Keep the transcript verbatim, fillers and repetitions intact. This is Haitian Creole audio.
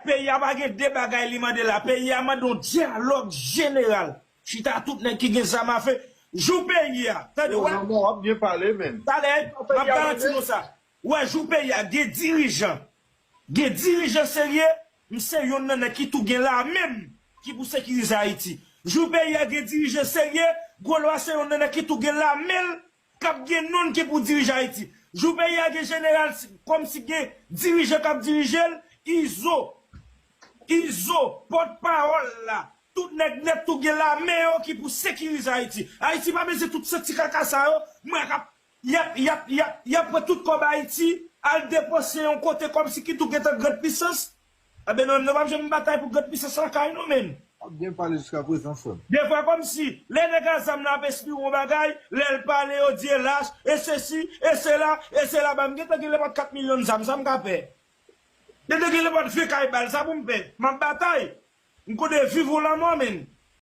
Peyi a pa gen de bagay li mande la. Peyi a mande yon dyalòg jeneral. Chita tout nèg ki gen zam a fe. Jou peyi a. Tande, wè. Lanmò, w ap byen pale, men. Talè, m ap garanti nou sa. Wè, jou peyi a, gen dirijan. Gen dirijan serye, m se yonn nan nèg ki tou gen lame m ki pou sekirize Ayiti. Jou peyi a, gen dirijan serye, Gwo Lwa se yonn nan nèg ki tou gen lame l k ap gen non l ki pou dirije Ayiti. Jou peyi a gen jeneral, kòmsi gen dirijan k ap dirije l, Izo, Izo, pòtpawòl la, tout nèg nèt tou gen lame yo ki pou sekirize Ayiti. Ayiti pa bezwen tout se ti kaka sa yo, mwen k ap, y ap, y ap, y ap, y ap pran tout kòb Ayiti, al depanse yon kote kòmsi ki tou gentan grand pisans. Enben non, nou p ap janm batay pou grand pisans lakay nou, menm. W ap byen pale jiska prezan, frè m. Defwa kòmsi, lè nèg a zam nan ap espire yon bagay, lè l pale, yo di e lach, e sesi, e sela, e sela, ba m gentan gen nenpòt kat milyon zam, sa m ka pè? Gentan gen nenpòt ven kay bal, sa pou m pè? M ap batay. M konnen viv ou lanmò, menm.